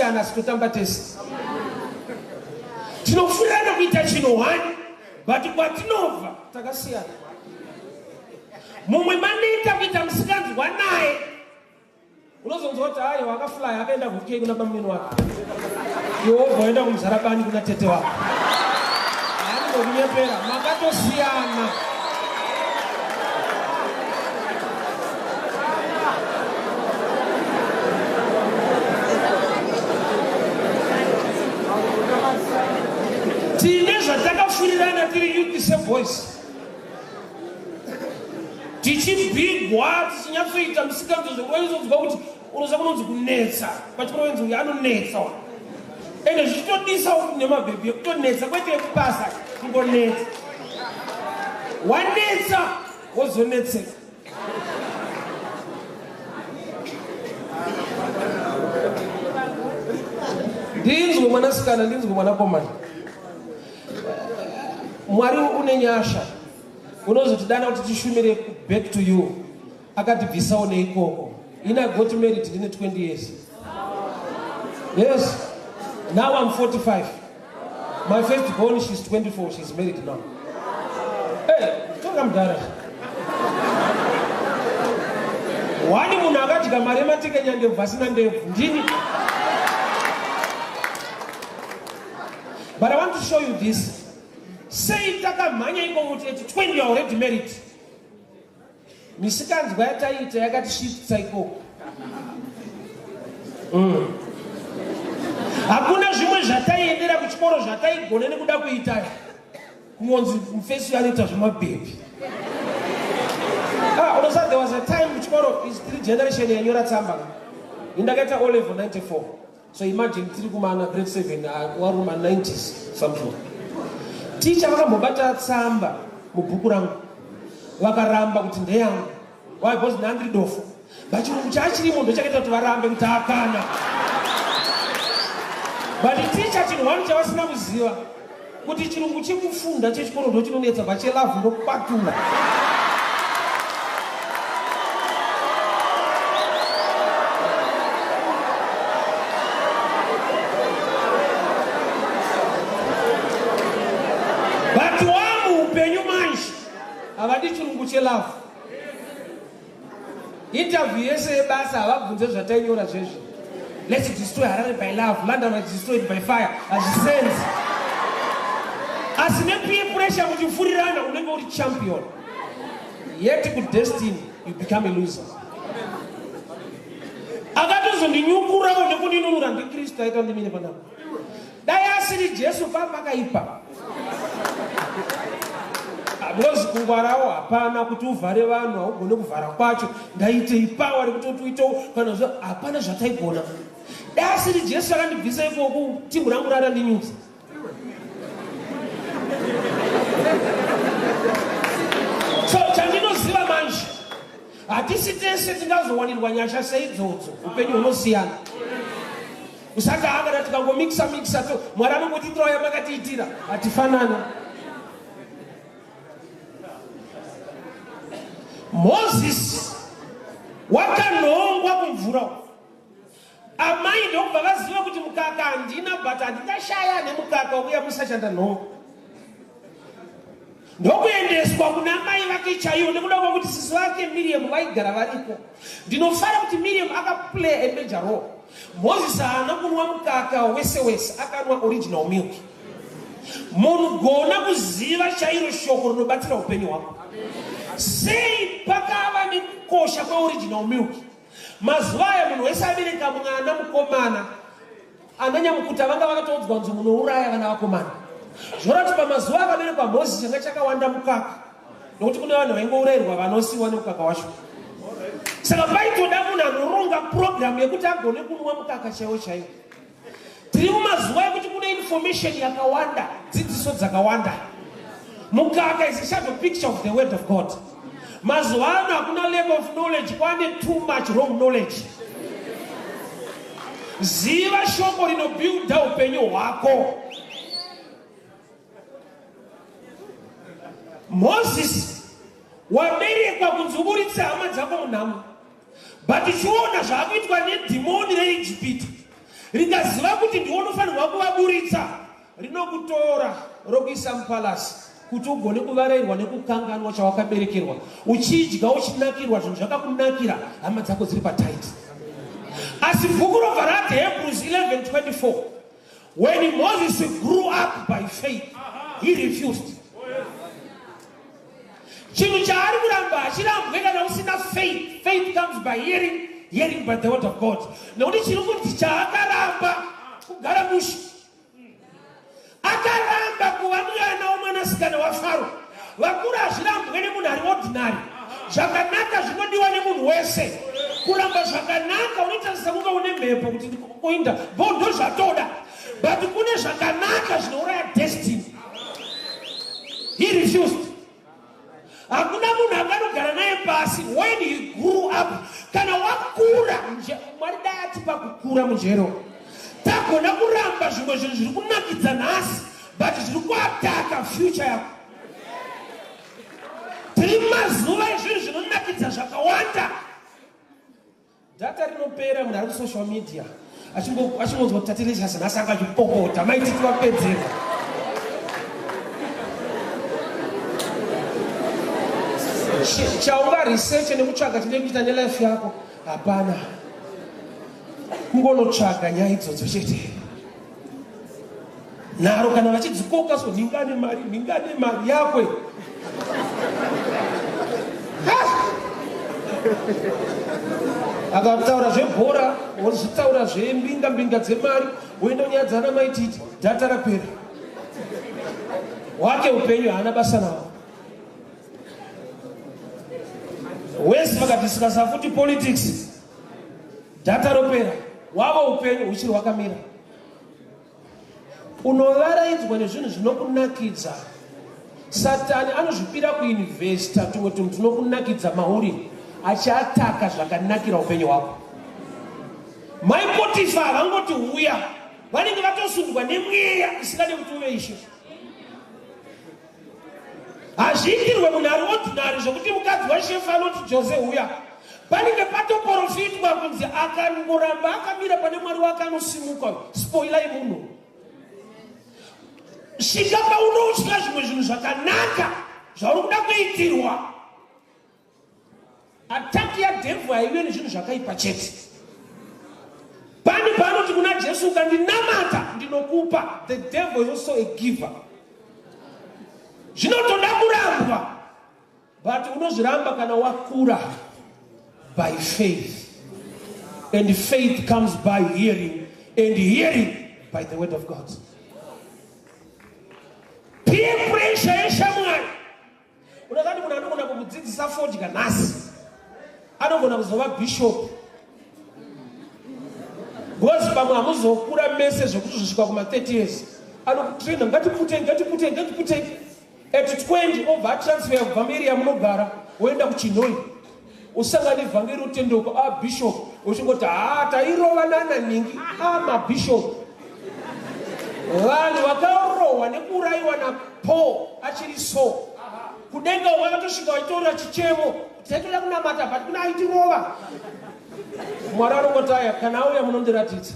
Takasiyana asi totamba tese. Tinofurirana kuita chinhu one but kwatinobva takasiyana. Mumwe maneta kuita musikanzwa naye unozonzwa kuti aiwa akafly akaenda kuuk kuna bamnini wake iwe wobva waenda kumuzarabani kuna tete wako haanimbokunyepera makatosiyana. Tine zvatakafurirana tiri youth seboys tichibhigwa tichinyatsoita misikanzo zvekuvaizonzwa kuti unoziva kunonzi kunetsa pachikoro wenzi uyu anonetsa uyu ende zvichitodisa nemabhebhi ekutonetsa kwete ekupasa kungonetsa wanetsa wozonetseka. Ndinzwe mwanasikana, ndinzwe mwanakomana. Mwari une nyasha, unozotidana kuti tishumire back to you. Akatibvisawo neikoko. Ini I got married ndine 20 years. Yes. Now I'm 45. My first born, she's 24, she's married now. Hey, tonga mudhara. Wani munhu akadya mari yematekenya ndebvu asina ndebvu ndini. But I want to show you this. Sei takamhanya ikomo kuti at 20 you are already married. Misikanzwa yataiita yakatisvitsa ikoko. Hakuna zvimwe zvataiendera kuchikoro zvataigona nekuda kuita kungonzi mufesi anoita zvemabhebhi. Ah, unoziva there was a time kuchikoro is three generation yainyora tsamba. Indakaita O level 94. So imagine tiri kumana grade 7 wari kuma 90s something. Teacher vakambobata tsamba mubhuku rangu vakaramba kuti ndeyangu. Why? Because ndandiri dofo. But chirungu chachirimo ndochakaita kuti varambe kuti hapana. But teacher chinhu one chavasina kuziva kuti chirungu chekufunda chechikoro ndochinonetsa but chelove ndokwatura. But wamuupenyu manje havadi chirungu chelove. Interview yese yebasa havabvunze zvatainyora zvezvi. Let's destroy Harare by love, London was destroyed by fire. Hazvisenzi. Asi nepeer pressure muchifurirana unenge uri champion. Yet kudestiny you become a loser. Akatozondinyukurawo nekundinunura ndiKristu aita ndimire panapa. Dai asiri Jesu papakaipa. Because kungwarawo hapana kuti uvhare vanhu haugone kuvhara kwacho ndaitei pawa rekuti uitewo kana zva hapana zvataigona. Dai asiri Jesu akandibvisa ikoko timu rangu rarandinyudza. So chandinoziva manje hatisi tese tingazowanirwa nyasha seidzodzo upenyu hunosiyana. Usati kana tikangomixa mixa to Mwari anongotiitirawo yamakatiitira hatifanana. Moses wakanhongwa kumvura amai ndokubva vaziva kuti mukaka handina but handingashaya nemukaka wekuyamwisa chandanhonga ndokuendeswa kuna mai vake chaivo nekuda kwekuti sisi vake Miriam vaigara variko. Ndinofara kuti Miriam akaplay a major role. Moses haana kunwa mukaka wese wese, akanwa original milk. Munhu gona kuziva chairo shoko rinobatsira upenyu hwako. Sei pakava nekukosha kweoriginal milk? Mazuva aya munhu wese abereka mwana mukomana Ana nyamukuta vanga vakatoudzwa kunzi munouraya vana vakomana. Zvoreva kuti pamazuva akaberekwa Mozisi changa chakawanda mukaka nokuti kune vanhu vaingourayirwa vanosiwa nemukaka wacho. Saka paitoda munhu anoronga purogiramu yekuti agone kunwa mukaka chaiwo chaiwo. Tiri mumazuva ekuti kune information yakawanda, dzidziso dzakawanda. Mukaka is a shadow picture of the word of God. Mazuva ano hakuna lack of knowledge, kwane too much wrong knowledge. Ziva shoko rinobuilda upenyu hwako. Moses waberekwa kunzi uburitse hama dzako munhamo, but chiona zvaakuitwa nedhimoni reIjipita. Rikaziva kuti ndiwe unofanirwa kuvaburitsa, rinokutora rokuisa mupalasi kuti ugone kuvarairwa nekukanganwa chawakaberekerwa, uchidya uchinakirwa zvinhu zvakakunakira, hama dzako dziri pataiti. Asi bhuku robva rati Hebrews 11:24, when Moses grew up by faith, he refused. Chinhu chaari kuramba hachirambwe kana usina faith. Faith comes by hearing, hearing by the word of God. Nekuti chiri kuti chaakaramba kugara mushe, akaramba kuva mwana womwanasikana waFaro. Vakuru hazvirambwe nemunhu ari ordinary. Zvakanaka zvinodiwa nemunhu wese. Kuramba zvakanaka unoita sekunge une mhepo kuti kuinda bo ndo zvatoda, but kune zvakanaka zvinouraya destiny. He refused. Hakuna munhu anganogara naye pasi when he grew up. Kana wakura, Mwari dai atipa kukura munjero, tagona kuramba zvimwe zvinhu zviri kunakidza nhasi but zviri kuataka future yako. Tiri mazuva ezvinhu zvinonakidza zvakawanda. Data rinopera, munhu ari kusocial media achingonzwa kuti tatireshasi nhasi anga achipopota maititi vapedzerwa. Chaunga research nekutsvaga chine kuita nelife yako hapana, kungonotsvaga nyaya idzodzo chete. Nharo kana vachidzikoka so, nhingane mari, nhingane mari yakwe. Akataura zvebhora, wozvitaura zvembinga mbinga dzemari, woenda nyaya dzana maititi, data rapera. Wake upenyu haana basa nawo. Wese vakadiscussa futi politics, data ropera, wavo upenyu huchiri hwakamira. Unovaraidzwa nezvinhu zvinokunakidza. Satani anozvipira kuinvesta tumwe tunhu tunokunakidza mauri, achiataka zvakanakira upenyu hwako. Mai Potifa havangoti huya, vanenge vatosundwa nemweya isingade kuti uve ishe. Hazviitirwe munhu ari ordinary zvekuti mukadzi washefu anoti Jose huya. Panenge patoprofitwa kunzi akangoramba akamira pane Mwari wake anosimuka. Spoilai munhu. Svika paunotya zvimwe zvinhu zvakanaka zvauri kuda kuitirwa. Attack yadevil haive nezvinhu zvakaipa chete. Pane paanoti kuna Jesu, ukandinamata ndinokupa. The devil is also a giver. Zvinotoda kurambwa, but unozviramba kana wakura by faith. And faith comes by hearing, and hearing by the word of God. Peer pressure yeshamwari. Unakati munhu anogona kukudzidzisa fodya nhasi anogona kuzova bishop, because pamwe hamuzokura mese zvekuti zvisvika kuma 30 years. Anokutraina, ngatiputei, ngatiputei, ngatiputei. At 20 obva atransfer kubva mueri yamunogara woenda kuChinoi, usangane vhangeri, utendeuko, a bishop, uchingoti haa tairova nana ningi a mabishop. Vanhu vakarohwa nekuurayiwa naPaul achiri so kudenga, vakatosvika vachitorera chichemo, taitoda kunamata but kuna aitirova. Mwari anongoti aya kana auya munondiratidza.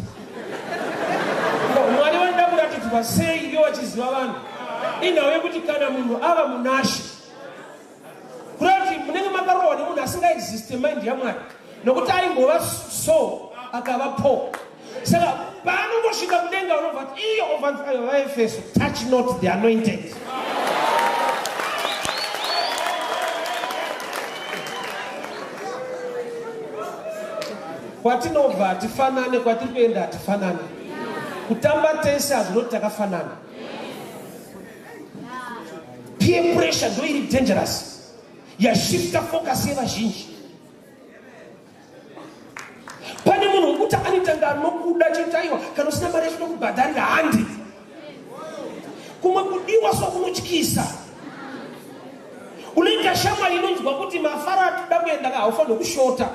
Mwari vanoda kuratidzwa sei ivo vachiziva vanhu? Inhau yekuti kana munhu ava munashe, kureva kuti munenge makarohwa nemunhu asingaexiste mind yaMwari, nokuti aimbova so akava Paul. Saka paanongosvika kudenga unobva kuti iyo obva vaEfeso, touch not the anointed. Kwatinobva hatifanane, kwatiri kuenda hatifanane. Kutamba tese hazvinoti takafanana. Peer pressure ndo iri dangerous, yashifta focus yevazhinji. Pane munhu wekuti anoita anokuda chete, aiwa kana usina mari yacho nokubhadharira handi. Kumwe kudiwa so kunotyisa. Unoita shamwari inonzwa kuti mafaro atoda kuenda ka haufaniri kushota,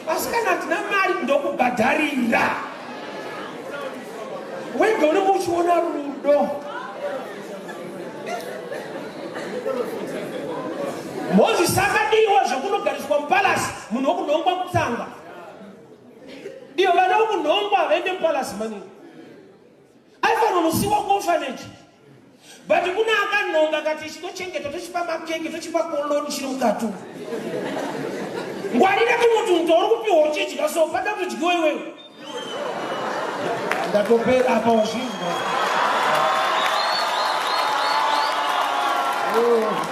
asi kana hatina mari ndokubhadharira. Wega unenge uchiona rudo. Mozisi akadiwa zvekunogariswa mupalasi, munhu wokunhongwa kutsanga. Iyo vana vokunhongwa havaende mupalasi maningi. unonosiwa kuorphanage. But kune akanhonga akati chinochengeta tochipa makeke tochipa poloni chiri mukati. Ngwarira kuti munhu uri kupiwa uchidya so pada kudyiwa iwewe. Ndatopera apa wazvinzwa. Oh.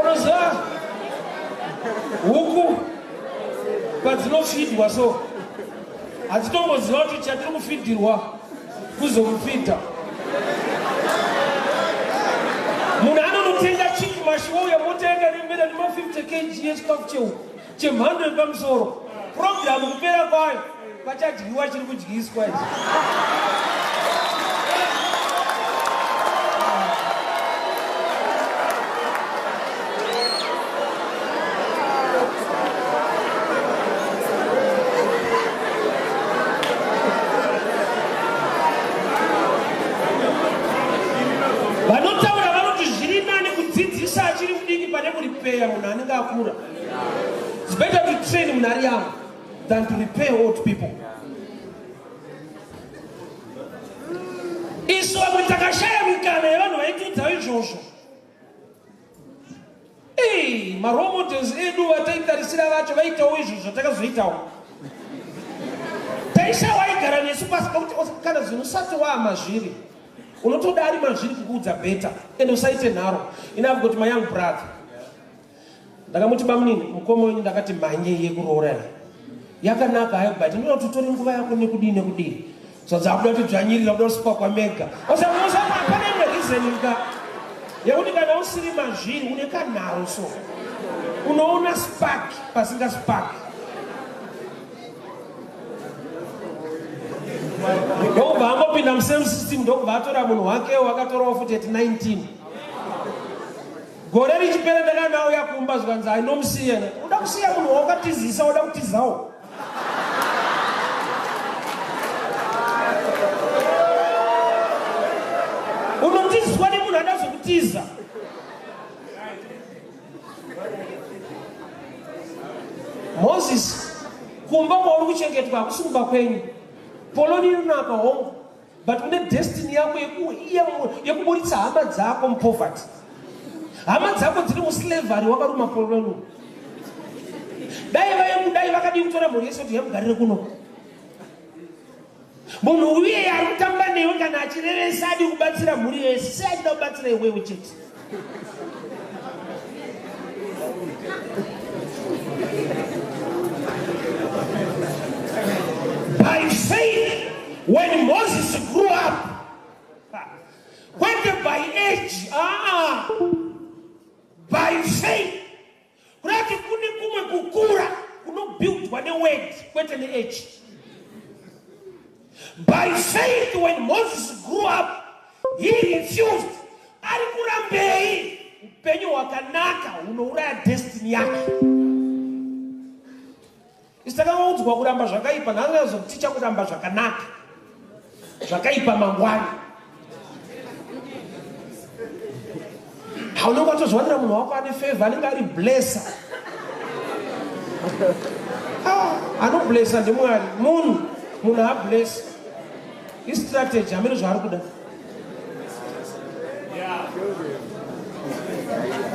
Unoziva huku padzinofidwa so hadzitomboziva kuti chatiri kufidhirwa kuzomufidha. Munhu anonotenga chick mash wouya motenga nembera nema 50 kg yechikafu chehuku chemhando yepamusoro. Purogiramu kupera kwayo pachadyiwa chiri kudyiswa ichi. Vanotaura vanoti zviri nani kudzidzisa achiri mudiki pane kuripeya munhu anenge akura. It's better to train munhu ari young than to repair old people. Isu vamwe takashaya mikana yevanhu vaitiudza izvozvo. Ei, marole models edu vataitarisira vacho vaitawo izvo zvatakazoitawo. Taisha waigara nesu pasi pakuti kana zvinhu usati waamazviri unotoda ari mazviri kukuudza better and usaite nharo. Ini I've got my young brother. Ndakamuti bamunini mukoma wenyu ndakati mhanye yekuroora iyi yakanaka hayo but ndinoda kuti utore nguva yako nekudii nekudii. So dzakuda kuti dzvanyirira kuda kusipa kwamega. Pane imwe reason ka yekuti kana usiri mazviri une kanharo so unoona spark pasinga spark. Ndokubva ambopinda musame system ndokubva atora munhu wakewo akatorawo futi at 19. Gore richipera ndakanga auya kumba zvikanzi ainomusiya. Uda kusiya munhu wawakatizisa uda kutizawo. Unotizwa nemunhu ada zvekutiza. Moses, kumba kwauri kuchengetwa hakusi kumba kwenyu. Poloni inonaka hongu, but une destiny yako yekuburitsa hama dzako mupoverty. Hama dzako dziri muslavery wakaruma poloni. Dai vaimudai vakadii kutora mhuri yese kuti yamugarire kuno. Munhu uye ari kutamba newe kana achirevesa adi kubatsira mhuri yese, sei achida kubatsira iwewe chete? By faith, when Moses grew up, kwete by age, by faith. Kurati kune kumwe kukura kunobuildwa neword kwete neage. By faith, when Moses grew up, he refused. Ari kurambei upenyu hwakanaka hunouraya destiny yake. Isu takangoudzwa kuramba zvakaipa, nhasi azokuticha kuramba zvakanaka, zvakaipa mangwana. Haunenge watozviwanira munhu wako ane favor, anenge ari blesser. Anoblessa ndiMwari. Munhu haabless. Istrategy amene zvaari kuda.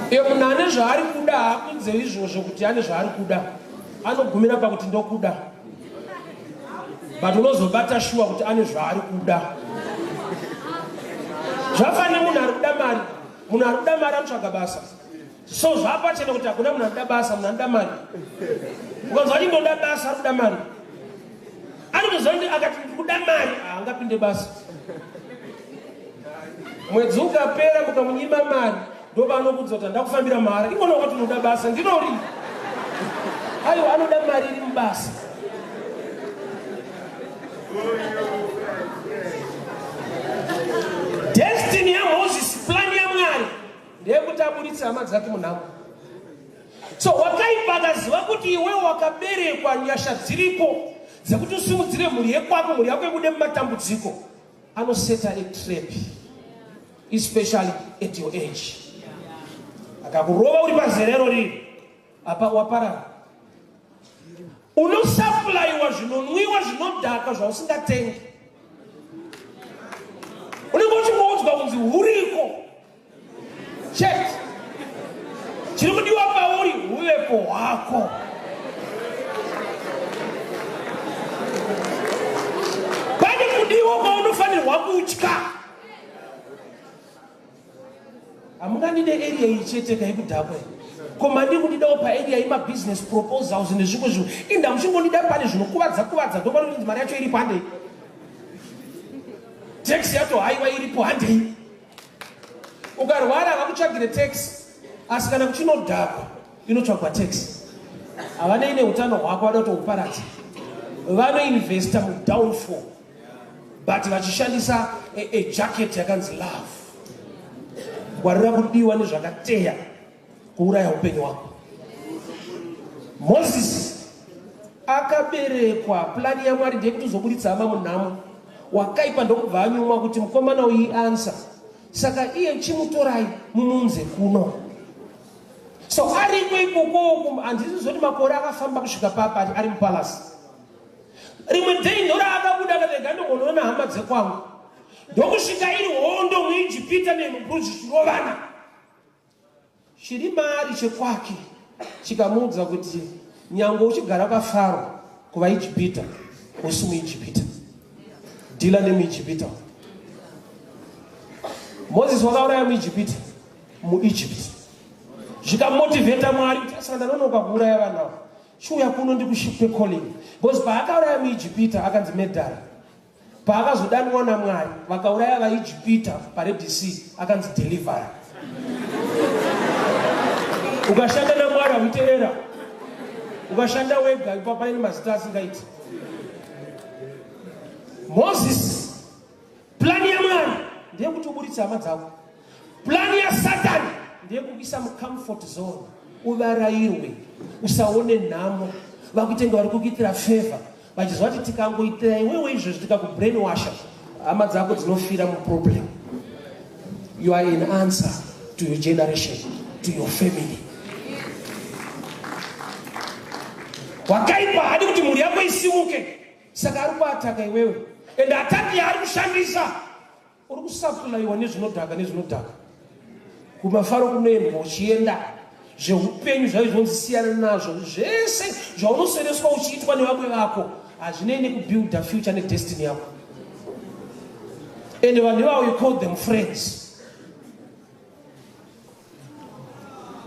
Iyo munhu ane zvaari kuda haakudze izvozvo kuti ane zvaari kuda. Anogumira pakuti ndokuda. But unozobata shuwa kuti ane zvaari kuda. Zvafanira munhu ari kuda mari. Munhu ari kuda mari anotsvaga basa. So zvapachena kuti hakuna munhu anoda basa, munhu anoda mari. Ukanzwa kuti ndoda basa, ari kuda mari. Anotoziva kuti akati ndikuda mari, haangapinde basa. Mwedzi ukapera mukamunyima mari, ndopaanokudza kuti ndakufambira mahara. Ikona wakati unoda basa, ndinori. Aiwa, anoda mari iri mubasa. Destiny yaMoses, plan yaMwari ndeyekuti aburitse hama dzake munhamo. So wakaipa akaziva kuti iwe wakaberekwa nyasha dziripo dzekuti usimudzire mhuri yekwako, mhuri yako ibude mumatambudziko. Anoseta a trap especially at your age. Akakurova uri pazerero riri apa waparara. Unosaplaiwa zvinonwiwa zvinodhaka zvausingatengi. Unenge uchingoudzwa kunzi huriko chete. Chiri kudiwa pauri huvepo hwako. Pane kudiwa kwaunofanirwa kutya. Hamungandide area iyi chete kaikudhakwa ko mandiri kundidawo paarea yemabusiness proposals nezvimwe zvinhu inda muchingondida pane zvinokuvadza kuvadza ndopanotinzi mari yacho iripo handei taxi yacho haiwa iripo handei Ukarwara havakutsvagire tax asi kana kuchinodhakwa inotsvagwa tax. Havanei neutano hwako vada kutohuparadza. Vanoinvesta mudownfall but vachishandisa a, a jacket yakanzi love. Ngwarira kudiwa nezvakateya kuuraya upenyu hwako. Moses akaberekwa, plani yaMwari ndeyekuti uzoburitsa hama munhamo. Wakaipa ndokubva anyumwa kuti mukomana uyu iansa, saka iye chimutorai mumuunze kuno. So ariko ikoko, handisi zoti makore akafamba kusvika papa ari mupalasi. Rimwe day ndora akabuda akati rega ndongonoona hama dzekwangu, ndokusvika iri hondo muIjipita nemhuru zvichirovana. Chiri maari chekwake chikamuudza kuti nyangwe uchigara kwaFaro kuvaIjipita, usi muIjipita. Dhila nemuIjipita. Moses wakauraya muIjipita muEgypt. Zvikamotivheta Mwari kuti saka ndanonoka kuuraya vanhu ava. Chiuya kuno ndikushipe calling. Because paakauraya muIjipita akanzi medhara. Paakazodanwa naMwari vakauraya vaIjipita paRed Sea akanzi deliverer. Ukashanda naMwari hauite error. Ukashanda wega ipa paine mazita asingaiti. Moses, plani yaMwari ndeyekuti uburitse hama dzako. Plani yaSatani ndeyekukuisa mucomfort zone uvarairwe usaone nhamo vakuite kunge vari kukuitira favor vachiziva kuti tikangoitira iwewe izvozvi tikakubrainwasha hama dzako dzinofira muproblem. You are an answer to your generation, to your family. Wakaipa hadi kuti mhuri yako isimuke, saka ari kuataka iwewe, and ataki yaari kushandisa uri kusaplaiwa nezvinodhaka nezvinodhaka. Kumafaro kunoendwa uchienda zveupenyu zvaive zvinonzi siyana nazvo zvese zvaunosereswa uchiitwa nevamwe vako hazvinei nekubuilda future nedestiny yako. And vanhu ivavo you call them friends.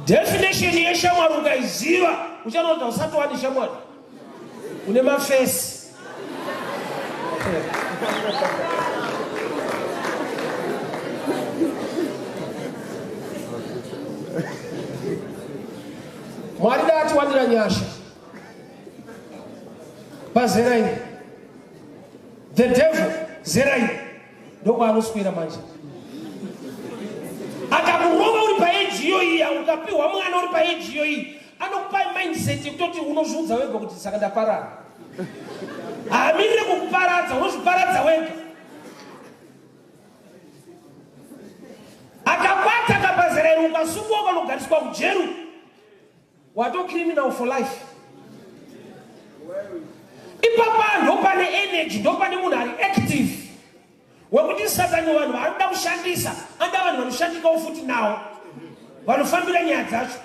Definition yeshamwari ukaiziva uchanoona kuti hausati wane shamwari, une mafesi. Mwari dai atiwanira nyasha pazera iri. The devil zera iri ndokwaanoswera manje. Akakurova uri paeji iyo iya, ukapiwa mwana uri paeji iyo iyi, anokupa mindset yekutoti unozviudza wega kuti saka ndaparara. Haamirire kukuparadza, unozviparadza wega. Akakwata kapazera iri ukasungwa ukanogariswa kujeru, wato criminal for life. Ipapa ndopane energy, ndopane munhu ari active wekuti Satani vanhu vaari kuda kushandisa, anoda vanhu vanoshandikawo futi nawo, vanofambira nyaya dzacho.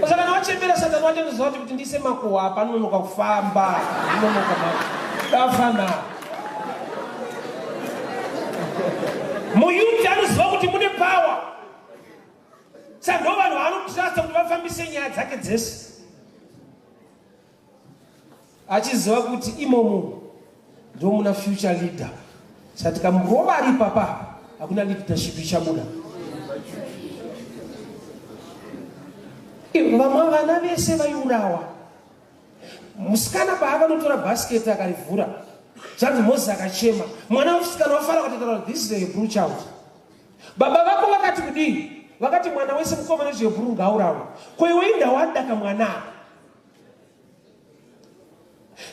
Saka kana wachembera Satani watoziva kuti kuti ndiise makuhwa apa anononoka kufamba, anonoka dafana. Muyuti anoziva kuti mune power. Saka ndo vanhu vaanotrusta kuti vafambise nyaya dzake dzese, achiziva kuti imomo ndomuna future leader. Saka tikamurova ari ipapa hakuna leadership ichabuda. Vamwe vana vese vaiurawa. Musikana paakanotora basket akarivhura, zvanzi Moses akachema. Mwana wemusikana wafara akatotaura kuti this is a Hebrew child. Baba vako vakati kudii? Vakati mwana wese mukomana wechiHebhuru ngaaurawe. Ko iwe inda wadaka mwana apa.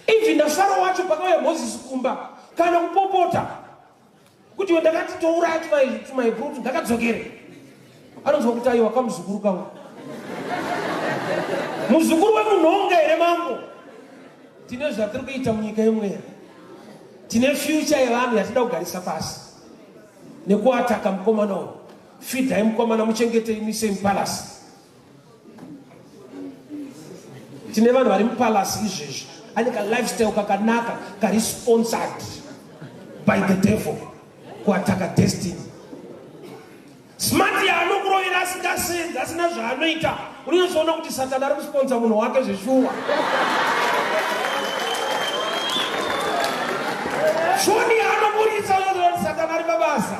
Even naFaro wacho pakauya Moses kumba, Kana kupopota kuti iwe ndakati touraya tumaibrutu ndakadzokere. Anonzwa kuti aiwa kamuzukuru kangu. Muzukuru wemunhonga here mambo? Tine zvatiri kuita munyika yemweya. Tine future yevanhu yatida kugarisa pasi. Nekuataka mukomana uyu. Fidhai mukomana muchengetei muisei mupalasi. Tine vanhu vari mupalasi izvezvi ane ka lifestyle kakanaka kari sponsored by the devil kuataka destiny. Smart yaanokurovera asingasenzi asina zvaanoita unonyatsoona kuti satani ari kusponsa munhu wake zveshuwa. Foni yaanoburitsa unonyatsoona kuti satani ari pabasa.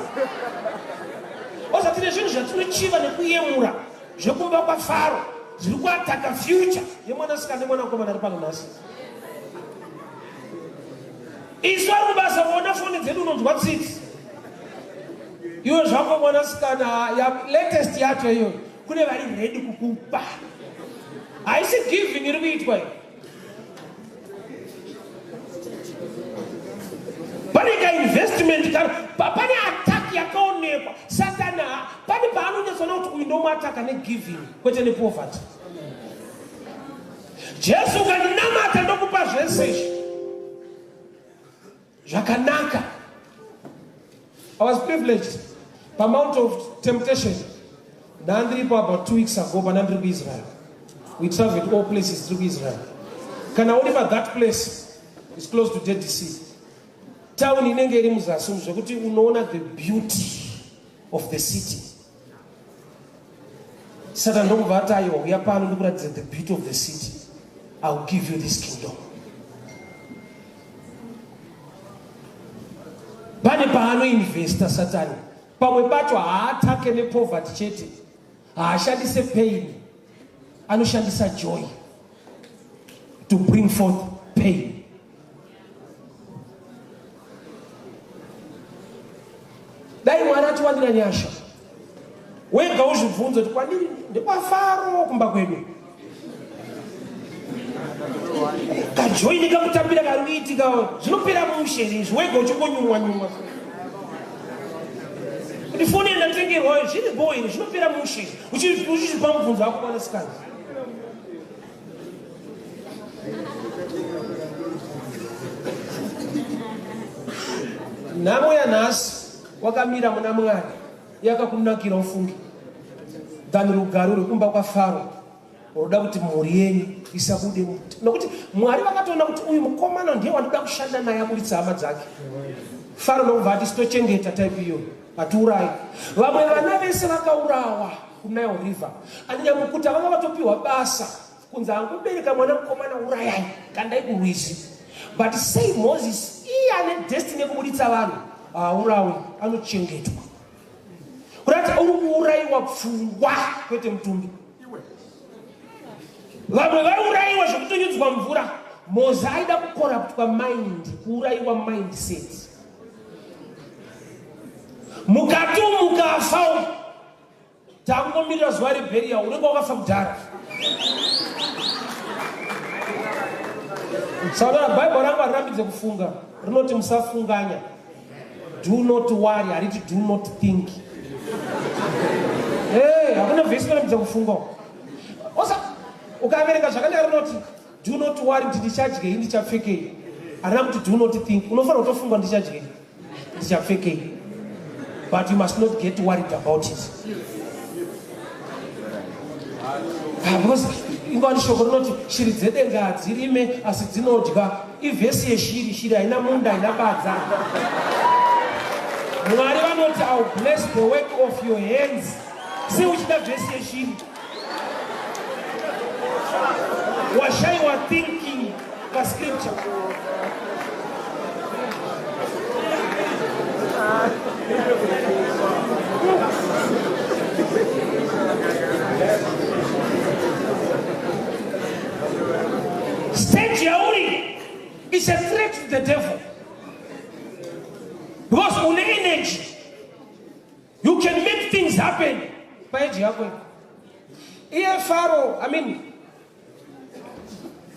Oza tine zvinhu zvatinochiva nekuyemura zvekumba kwaFaro zviri kuataka future yemwanasikana nemwanakomana ari pano nhasi. Isu ari kubasa kuona foni dzedu unonzwa tsitsi. Iwe zvako mwanasikana ya latest yacho iyoyo kune vari ready kukupa. Haisi giving iri kuitwa iyi. Pane ka investment ka pane attack yakaonekwa. Satani pane paanonyatsoona kuti uyu ndomuataka ne giving kwete ne poverty. Jesu ukandinamata ndokupa zvese izvi zvakanaka. I was privileged pamount of temptation ndandiripo about 2 weeks ago pana ndiri kuIsrael. We traveled all places tiri kuIsrael. Kana uri pa that place is close to Dead Sea. Town inenge iri muzasi umu zvekuti unoona the beauty of the city. Satan ndokubva ati aiwa uya pano ndikuratidza the beauty of the city. I will give you this kingdom. Pane paanoinvesta Satani. Pamwe pacho haatake nepoverty chete. Haashandise pain. Anoshandisa joy to bring forth pain. Dai Mwari atiwanira nyasha. Wega uzvibvunze kuti kwandiri ndekwaFaro kumba kwedu. Kajoini kakutambira kari kuitika zvinopera mushe izvi wega uchingonyumwa nyumwa. Kuti foni yandatengerwa zviri bho here zvinopera mushe uchizvipa mubvunzo wako mwanasikana. Nhamo yanhasi wakamira muna Mwari yakakunakira ufunge than rugare rwekumba kwaFaro unoda kuti mhuri yenyu isabude nokuti Mwari vakatoona kuti uyu mukomana ndiye wandoda kushanda naye aburitsa hama dzake. Faro ndokubva ati sitochengeta type iyoyo hatiurayi. Vamwe vana vese vakaurawa kuNile River anyamukuta vanga vatopiwa basa kunzi angobereka mwana mukomana urayai kandai kurwizi. But sei Moses iye ane destiny yekuburitsa vanhu haaurawi, anochengetwa. Kurati uri kuurayiwa pfungwa kwete mutumbi. Vamwe vaurayiwa zvekutonyudzwa mvura. Moses aida kukoraptwa mind, kuurayiwa mindset. Mukati mukafa takungomirira zuva rebheria unenge wakafa kudhara. Saka Bible rangu harirambidze kufunga, rinoti musafunganya. Do not worry, hariti do not think. Hey, hakuna vhesi inorambidza kufunga. Osa ukaverenga zvakanaka rinoti do not worry kuti ndichadyei ndichapfekei. Harina kuti do not think. Unofanira kutofunga ndichadyei ndichapfekei. But you must not get worried about it. Because ingwani shoko rinoti shiri dzedenga hadzirime asi dzinodya. Ivhesi yeshiri, shiri haina munda haina badza. Mwari vanoti I will bless the work of your hands. Sei uchida vhesi yeshiri? Washaiwa thinking pascripture. Stage yauri is a threat to the devil because une energy, you can make things happen paeji yako. Iye Faro, I mean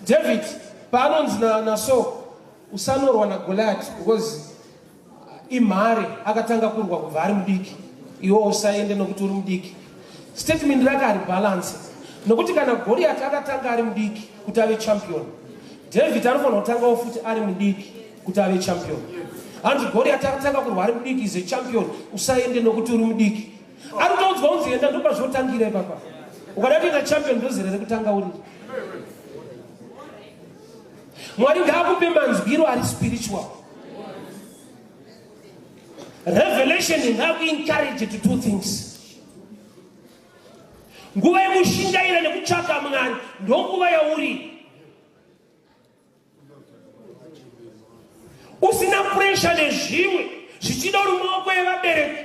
David paanonzi naSaul usanorwa naGoliath because imhare akatanga kurwa kubva ari mudiki iwe usaende nokuti uri mudiki. Statement rake haribalance nokuti kana Goliath akatanga ari mudiki kuti ave champion, David anofanira kutangawo futi ari mudiki kuti ave champion. Hanzi Goliath akatanga kurwa ari mudiki is a champion, usaende nokuti uri mudiki. Ari kutoudzwa unzi enda ndopazvinotangira ipapa. Ukada kuita champion ndozera rekutanga uri. Mwari ngaakupe manzwiro ari spiritual. Revelation ngakuencourage to do things. Nguva yekushingaira nekutsvaka Mwari ndonguva yauri. Usina pressure nezvimwe zvichida uri maoko evabereki.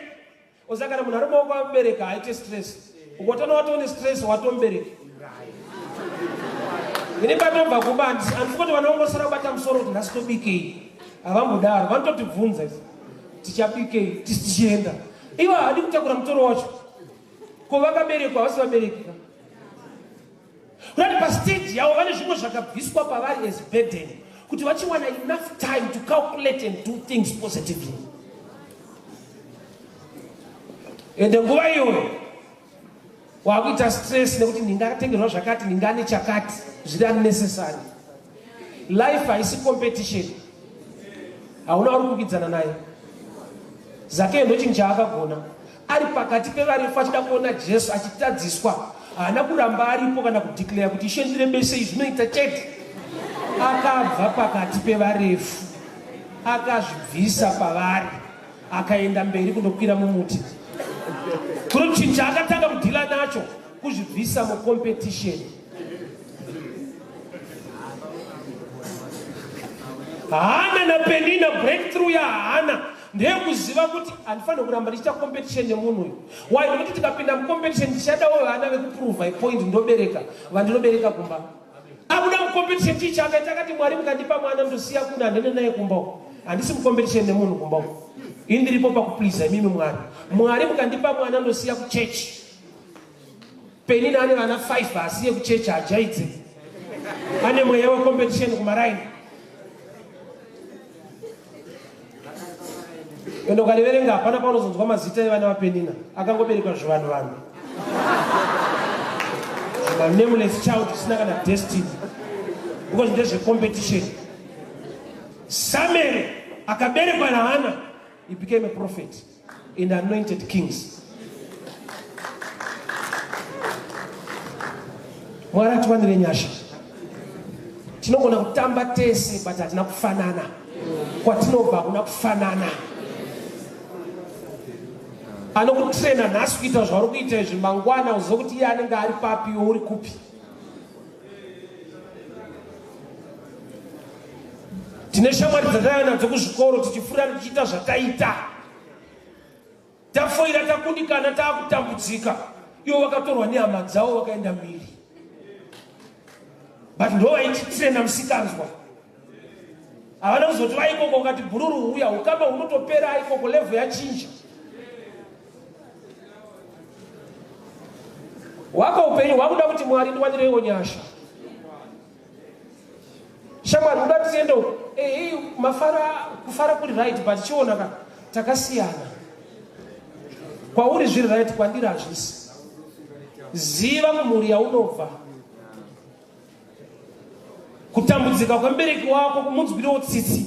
Oza kana munhu ari maoko amubereki haaite stress. Ukotona watone stress watomubereki. Ini patobva kumba handisi kuti vana vangosara kubata musoro kuti nhasi tobikei. Havambodaro vanototibvunza izvi. Tichabikei tisi tichienda. Ivo havadi kutakura mutoro wacho. Ko vakaberekwa havasi vabereki ka. Kurati pastage yavo vane zvimwe zvakabviswa pavari as burden kuti vachiwana enough time to calculate and do things positively. Ende nguva iyoyo wakuita stress nekuti ndingatengerwa zvakati ndingane chakati zviri unnecessary. Life haisi competition, hauna uri kukidzana naye. Zakeyo ndochinhu chaakagona ari pakati pevarefu achida kuona Jesu achitadziswa. Haana kuramba aripo kana kudeclare kuti ishe ndirebesei, zvinoita chete. Akabva pakati pevarefu akazvibvisa pavari akaenda mberi kundokwira mumuti. Kuri chinhu chaakatanga kudhila nacho kuzvibvisa mucompetition. Hana naPenina, breakthrough yaHana ndeyekuziva kuti handifanire kuramba ndichiita competition nemunhu uyu. Why? Nekuti tikapinda mucompetition tichadawo vana vekuprova point ndobereka vandinobereka kumba. Abuda mucompetition chii chaakaita? Akati Mwari mukandipa mwana ndosiya kuno handene naye kumba uko. Handisi mucompetition nemunhu kumba uko. Ini ndiripo pakupleasa imimi Mwari. Mwari mukandipa mwana ndosiya kuchechi. Penina ane vana 5 asiye kuchechi hajaidze. Ane mweya wecompetition kumaraini. Ende ukariverenga hapana paunozonzwa mazita evana vaPenina akangoberekwa zvivanhu vanhu. Zvima nameless child zvisina kana destiny. Because ndezvecompetition. Samuel akaberekwa naHana, he became a prophet and anointed kings. Mwari atiwanire nyasha. Tinogona kutamba tese but hatina kufanana. Kwatinobva hakuna kufanana. Anokutrena nhasi kuita zvauri kuita izvi, mangwana uzive kuti iye anenge ari papi iwe uri kupi. Tine shamwari dzataiva nadzo kuzvikoro tichifurira tichiita zvataita. Tafoira takundikana takutambudzika. Ivo vakatorwa nehama dzavo vakaenda mhiri. But ndo vaititrena musikanzwa. Havana kuzoti vaikoko ukati bhururu huya ukama hunotopera ikoko level yachinja. Wako upenyu hwakuda kuti Mwari ndiwanireiwo nyasha. Shamwari uda tiende uko. Eh, hey, mafara kufara kuri right but chiona ka takasiyana. Kwauri zviri right kwandiri hazvisi. Ziva mumhuri yaunobva. Kutambudzika kwemubereki wako kumunzwirewo tsitsi.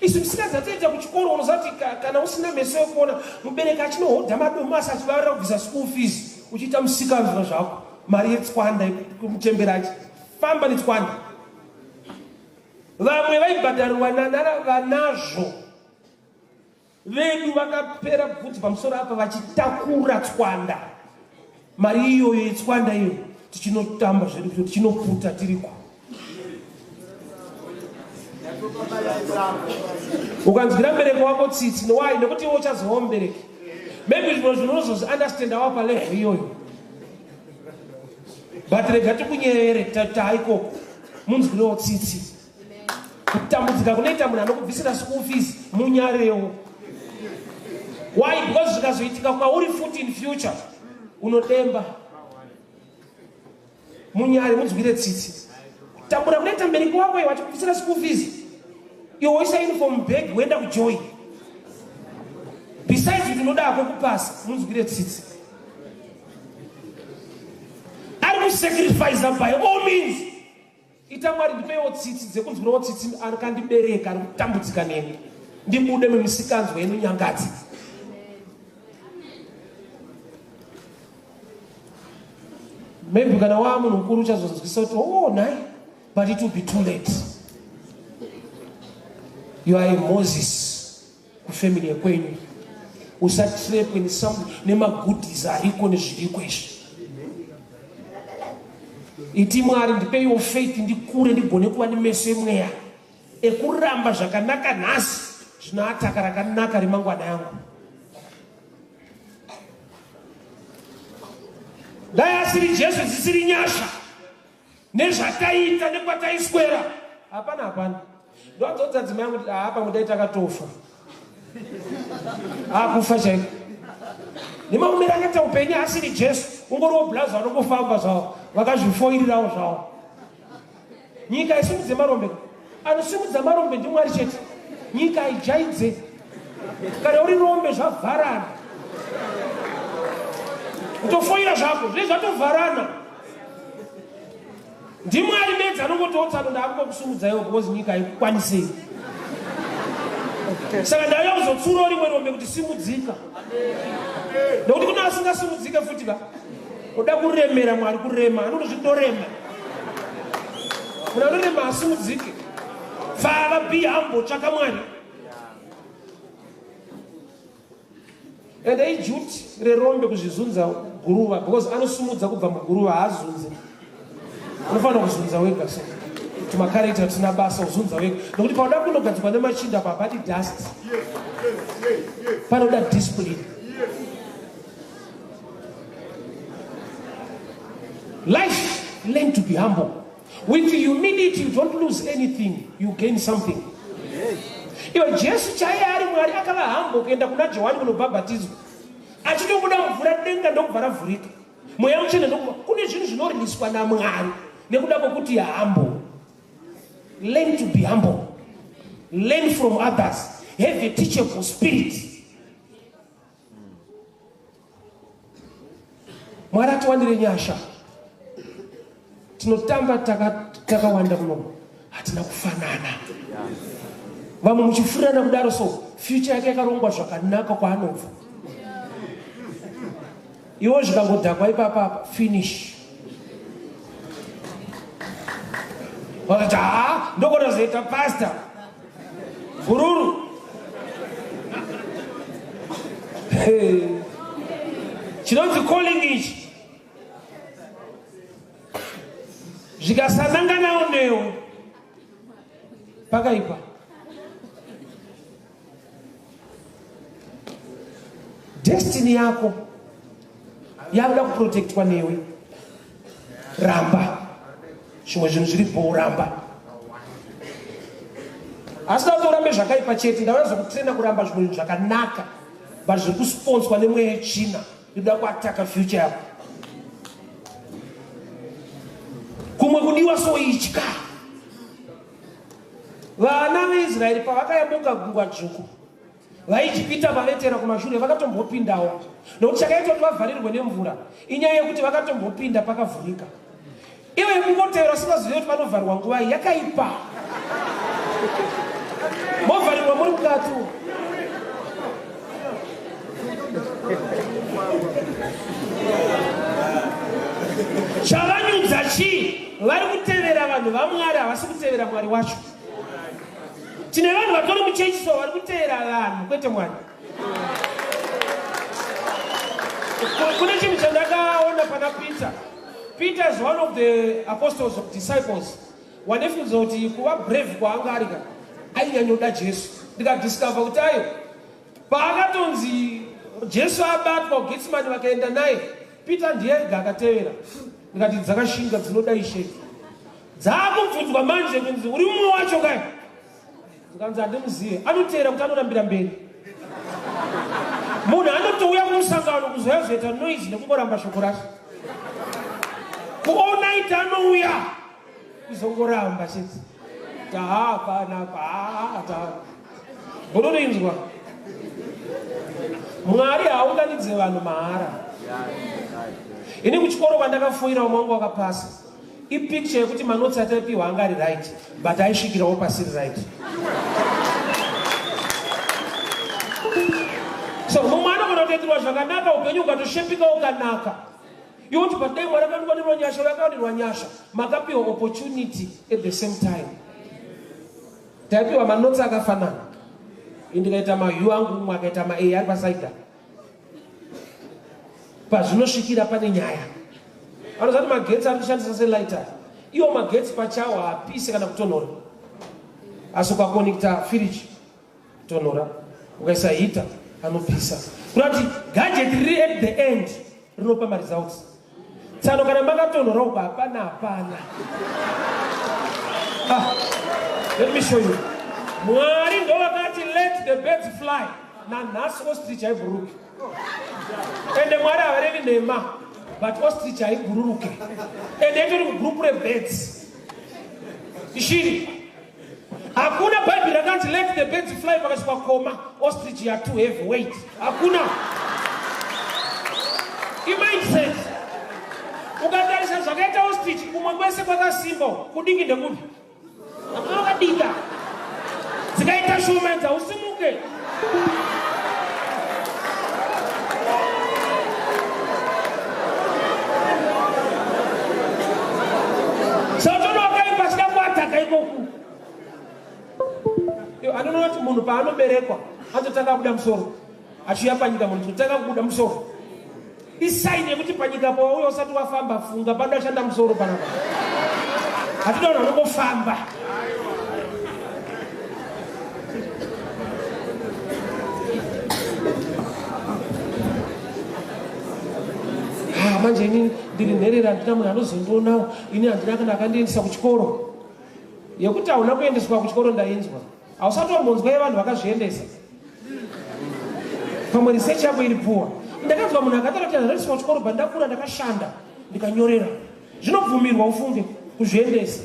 Isu musikadzi atoita kuchikoro unoziva kuti kana usina meso ekuona mubereki achinohodha madomasi achivavarira kubvisa school fees uchiita musikanzwa zvako mari yetswanda kumuchembera achifamba netswanda. Vamwe vaibhadharirwa nanana vanazvo vedu vakapera bvudzi pamusoro apa vachitakura tswanda mari iyoyo yetswanda iyo tichinotamba zvedu kuti tichinoputa tiriko. Ukanzwira mubereki wako tsitsi nowhy? Nekuti iwe uchazovawo mubereki. Maybe zvimwe zvinhu unozozviunderstand awa palevel iyoyo, but rega tikunyevere taikoko munzwirewo tsitsi. Kutambudzika kunoita munhu anokubvisira school fees munyarewo. Why? Because zvikazoitika kwauri futi in future unodemba. Munyare, munzwire tsitsi. Kutambura kunoita mubereki wako iwe achikubvisira school fees, iwe woisa uniform bag woenda kujoy. Besides kuti unoda kupasa, munzwire tsitsi. Ari kusacrifice by all means. Ita Mwari ndipeiwo tsitsi dzekunzwirawo tsitsi akandibereka ari kutambudzika neni. Ndibude mumisikanzwa inonyangadza. Maybe kana waa munhu mukuru uchazonzwisa kuti oh nhai, but it will be too late. You are a Moses kufamily yekwenyu. Usatrepwe nemagoodies ariko nezviriko izvi. Iti Mwari ndipeiwo faith ndikure ndigone kuva nemeso emweya ekuramba zvakanaka nhasi zvinoataka rakanaka remangwana yangu. Dai asiri Jesu dzisiri nyasha nezvataita nekwataiswera hapana hapana. Ndodzodzadza dzimai yangu kuti haa pamwe dai takatofa. Akufa chaiko. Nemaomero akaita upenyu asiri Jesu ungoriwo blazo anongofamba zvavo vakazvifoirirawo zvavo. Nyika isimudze marombe. Anosimudza marombe ndiMwari chete. Nyika haijaidze. Kana uri rombe zvavharana. Kutofoira zvako zve zvatovharana. NdiMwari bedzi anongotiwo tsano ndaakungokusumudza iwo because nyika haikukwanisei. Saka ndauya kuzotsurawo rimwe rombe kuti simudzika. Nekuti kune asingasimudzike futi ka. Uda kuremera Mwari kurema, anotozvitorema. Munhu anorema asimudzike. Pfava, be humble, tsvaka Mwari. Ende iduty rerombe kuzvizunza guruva because anosimudza kubva muguruva haazunze. Unofanira kuzunza wega so. Tumakarekta tusina basa uzunza wega. Nokuti pauda kunogadzikwa nemachinda apa hapadi dust. Panoda discipline. Life, learn to be humble. With humility, you don't lose anything, you gain something. Iwe Jesu chaiye ari Mwari akava humble kuenda kuna Johani kunobhabhatidzwa. Achitobuda mvura denga ndokubva ravhurika. Mweya mutsvene ndokubva. Kune zvinhu zvinoriliswa naMwari nekuda kwekuti humble. Learn to be humble. Learn from others. Have a teachable spirit. Mwari atiwanire nyasha. Tinotamba takawanda muno, hatina kufanana. Vamwe muchifurirana kudaro, so future yake yakarongwa zvakanaka kwaanobva. Iwo zvikangodhakwa ipapa finish. Vakati haa ndokona zoita pastor gururu. Hey. Chinonzi calling ichi zvikasananganawo newe pakaipa. Destiny yako yakuda kuprotectwa newe. Ramba zvimwe zvinhu zviripo, ramba. Asi da kuti urambe zvakaipa chete, ndauya zokutrena kuramba zvimwe zvinhu zvakanaka but zviri kusponswa nemweya yetsvina inoda kuataka future yako. Kumwe kudiwa soitya. Vana veIsraeri pavakayambuka gungwa dzvuku, vaIjipita vavetera kumashure vakatombopindawo, nokuti chakaita kuti vavharirwe nemvura inyaya yekuti vakatombopinda pakavhurika. Iwe kungotevera usingazivi kuti vanovharirwa nguvai yakaipa. Movharirwa muri mukati. Chavanyudza chii? Vari kutevera vanhu vaMwari, havasi kutevera Mwari wacho. Tine vanhu vatori muchechi so vari kutevera vanhu kwete Mwari. Kune chinhu chandakaona pana Peter. Peter is one of the apostles of disciples. Wandifunza kuti kuva brave kwaanga ari ka ainyanyoda Jesu. Ndikadiscover kuti ayo paakatonzi Jesu abatwa kuGetsemane vakaenda naye, Peter ndiye ega akatevera. Ndikati dzakashinga dzinoda Ishe. Dzaakubvunzwa manje kunzi uri mumwe wacho kai? Zikanzi handimuzive. Anoteera kuti anorambira mberi. Munhu anotouya kumusangano kuzouya kuzoita noise nekungoramba shoko racho. Ku all night anouya kuzongoramba chete. Taha panapa ta. Munorinzwa. Mwari haaunganidze vanhu mahara. Ini kuchikoro kwandakafoira umwe wangu wakapasa. Ipicture yekuti manotsi ataipiwa anga ari right but aisvikirawo pasiri right. So mumwe anogona kutoitirwa zvakanaka upenyu ukatoshepika ukanaka. Iwe kuti but dai Mwari akandiwanirwa nyasha vakawanirwa nyasha makapiwa opportunity at the same time. Taipiwa manotsi akafanana. Indikaita mahu angu umwe akaita ma A ari pasaida. Pazvinosvikira pane nyaya. Vanozati magetsi ari kushandisa selighter. Iwo magetsi pachawo haapise kana kutonhora. Asi ukakonekta firiji tonhora, ukaisa heater anopisa. Kureva kuti gadget riri at the end rinopa maresults. Tsano kana makatonhora uko hapana hapana. Ah, let me show you. Mwari ndovakati let the birds fly. Nanhasi ostrich haibhururuki. Ende Mwari havarevi nhema, but ostrich haibhururuke. Ende itori mugroup rebirds. Ishiri. Hakuna Bible rakanzi let the birds fly pakaiswa koma ostrich ya too heavy weight. Hakuna. Imindset. Ukatarisa zvakaita ostrich kumwe kwese kwakasimba kudiki ndekupi? Hakuna kadika. Dzikaita shoma idzi hausimuke. Satani wakaipa achida kuataka ikoku. Anoona kuti munhu paanoberekwa anototanga kubuda musoro achiuya panyika munhu tinotanga kubuda musoro isaini yekuti panyika pawauya usati wafamba funga panoda shanda musoro panapa hatida vanhu vanongofamba. Ah, manje ini ndiri nherera handina munhu anozondionawo ini handina kana akandiendesa kuchikoro yekuti hauna kuendeswa kuchikoro ndainzwa hausati wambonzwa yevanhu vakazviendesa pamwe research yako iri puwa ndakanzwa munhu akataura kuti handandiswa kuchikoro but ndakura ndakashanda ndikanyorera zvinobvumirwa ufunge kuzviendesa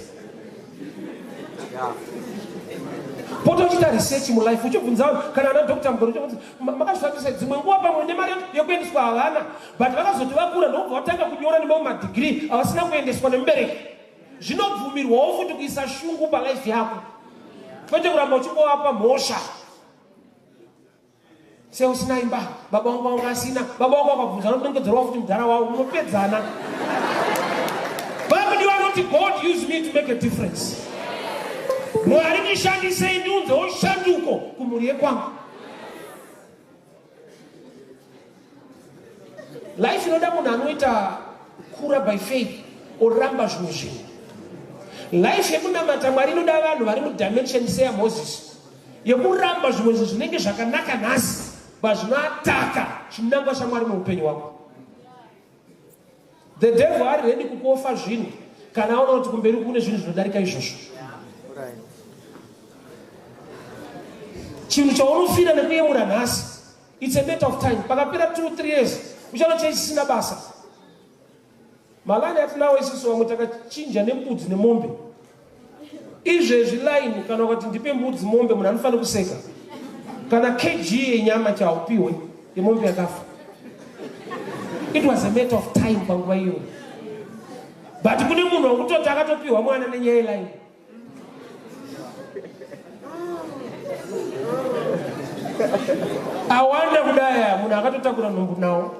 pota uchiita research mulife uchibvunza vanhu kana ana doctor mugoro uchibvunza makazvifambisa dzimwe nguva pamwe nemari yekuendeswa havana but vakazoti vakura ndokubva vatanga kunyora nemamwe madegree avasina kuendeswa nemubereki zvinobvumirwawo futi kuisa shungu palife yako kwete kuramba uchingovapa mhosva se usina imba baba wangu wanga asina baba wangu wakabvunza anodongedzerwa futi mudhara wavo munopedzana vakudiwa anoti god use me to make a difference mwari ndishandisei ndiunzewo shanduko kumhuri yekwangu Life inoda munhu anoita kura by faith oramba zvimwe zvinhu. Life yekunamata Mwari inoda vanhu vari mudimension seyaMoses yekuramba zvimwe zvinhu zvinenge zvakanaka nhasi but zvinoataka chinangwa chaMwari muupenyu hwako. The devil ari ready kukuofa zvinhu kana aona kuti kumberi kune zvinhu zvinodarika izvozvo. Chinhu chaunofira nekuyemura nhasi It's a matter of time. Pakapera 2 3 years uchaona chisina basa. Malani atinawo isusu vamwe takachinja nembudzi nemombe. Izvezvi line kana ukati ndipe mbudzi mombe munhu anofanira kuseka. Kana kg yenyama chaupiwe yemombe yakafa. It was a matter of time panguva iyoyo. But kune munhu wekutoti akatopiwa mwana nenyaya yeline. Awanda kudai aya munhu akatotakura nhumbu nawo.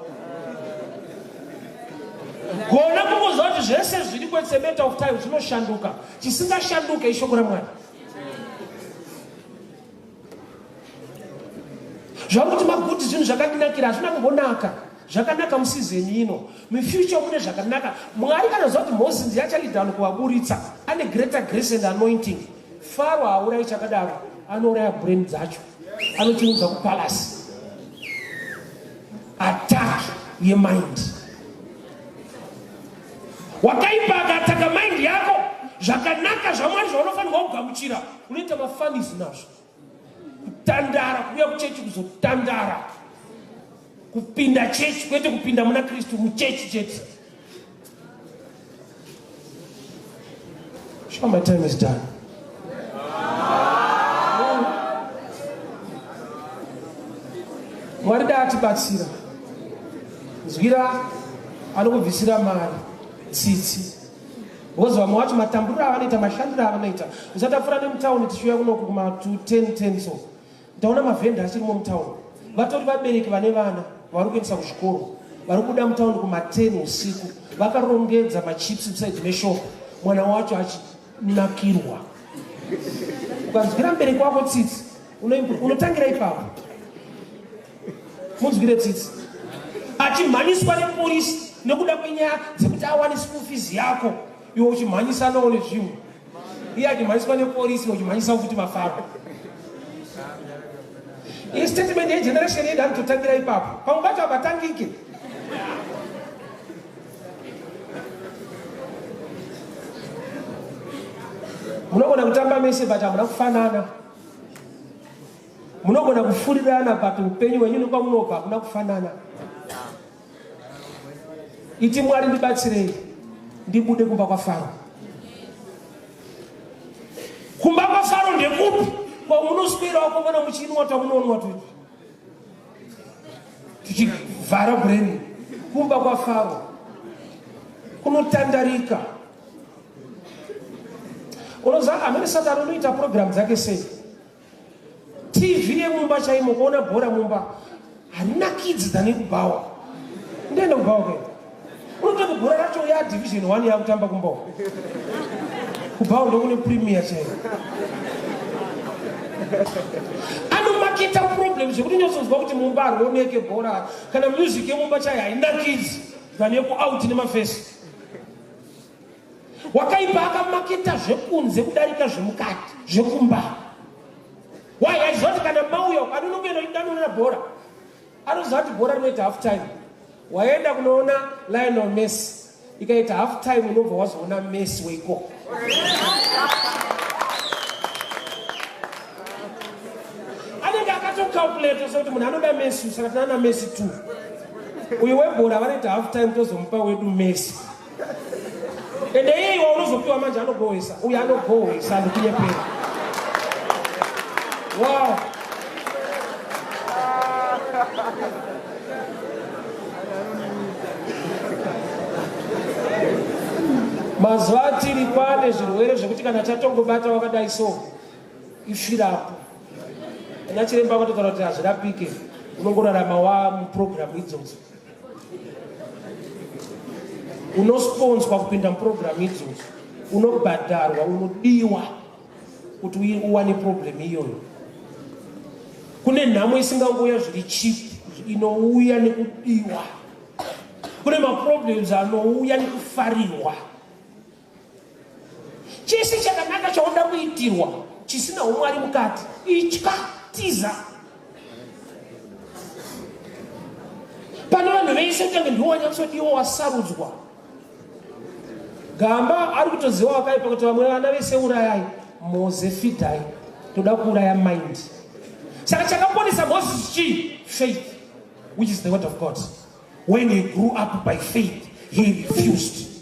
Gona kungoziva kuti zvese zviri it's a matter of time zvinoshanduka. Chisingashanduke ishoko raMwari. Zvauri kuti maguti zvinhu zvakandinakira hazvina kumbonaka. Zvakanaka musizeni ino. Mufuture mune zvakanaka. Mwari kana ziva kuti Moses ndiye achalida vanhu kuvaburitsa. Ane greater grace and anointing. Faro haaurayi chakadaro. Anouraya brain dzacho. Anochiunza kupalace. Attack yemind. Wakaipa akataka mind yako. Zvakanaka zvaMwari zvaunofanirwa kugamuchira. Unoita mafunnies nazvo. Kutandara, kuuya kuchechi kuzotandara. Kupinda chechi kwete kupinda muna Kristu muchechi chete. Sure, my time is done. Mwari dai atibatsira. Nzwira anokubvisira mari tsitsi. Because vamwe vacho matamburiro avanoita mashandiro avanoita. Usatapfura nemutauni tichiuya kunoku kuma 10 10 so. Ndaona mavhenda achirimo mutauni. Vatori vabereki vane vana vari kuendesa kuzvikoro. Vari kubuda mutauni kuma 10 usiku. Vakarongedza machips beside meshop. Mwana wacho achinakirwa. Ukanzwira mubereki wako tsitsi unotangira ipapo. Munzwire tsitsi. Achimhanyiswa nepolisi nekuda kwenyaya dzekuti awane school fees yako. Iwe uchimhanyisanawo nezvimwe. Iye achimhanyiswa nepolisi uchimhanyisa futi mafaro. Iyi statement yegeneration yedu anototangira ipapo. Pamwe pacho hapatangike. Munogona kutamba mese but hamuna kufanana. Munogona kufurirana but upenyu hwenyu nekwamunobva hakuna kufanana. Iti Mwari ndibatsirei ndibude kumba kwaFaro. Kumba kwaFaro ndekupi? Kwamunoswera wakomana muchinwa twamunonwa tuti tuchivhara brain. Kumba kwaFaro kunotandarika. Unoziva amene Satani unoita program dzake sei? TV yemumba chaimo kuona bhora mumba harinakidzi than yekubhawa. Ndoenda kubhawa ke. Unototi bhora racho ya division 1 yakutamba kumba. Kubhawa ndokune premier chaiyo. Anomaketa problem zvekuti unyatsonzwa kuti mumba harioneke bhora kana music yemumba chaiyo hainakidzi than yekuout nemafesi. Wakaipa akamaketa zvekunze kudarika zvemukati zvekumba. Why? Aiziva kuti kana mauya anonongena idanoona bhora. Anoziva kuti bhora rinoita half time. Waenda kunoona Lionel Messi. Ikaita half time unobva wazoona Messi weikoko. Anenge akatocalculate sekuti munhu anoda Messi saka tinana Messi 2. Uyu webhora vanoita half time tozomupa wedu Messi. Ende iye iwe unozopiwa manje anogohwesa. Uyu anogohwesa ndikunyepera. Wow. Mazuva atiri kwane zvirwere zvekuti kana chatongobata wakadai so ifirapo. Ana chiremba vakatotaura kuti hazvirapike, unongorarama wa muprogramu idzodzo. Unosponswa kupinda muprogramu idzodzo, unobhadharwa, unodiwa kuti uwane problem iyoyo. Kune nhamo isingangouya zviri cheap, inouya nekudiwa. Kune maproblems anouya nekufarirwa. Chese chakanaka chaunoda kuitirwa chisina umwari mukati, itya, tiza. Pane vanhu vese utange ndiwo wanyatsodiwa wasarudzwa. Gamba ari kutoziva wakaipa kuti vamwe vana vese urayai, Moze fidhai, toda kuuraya mind. Saka chakaponesa Moses chii? Faith, which is the word of God. When he grew up by faith, he refused.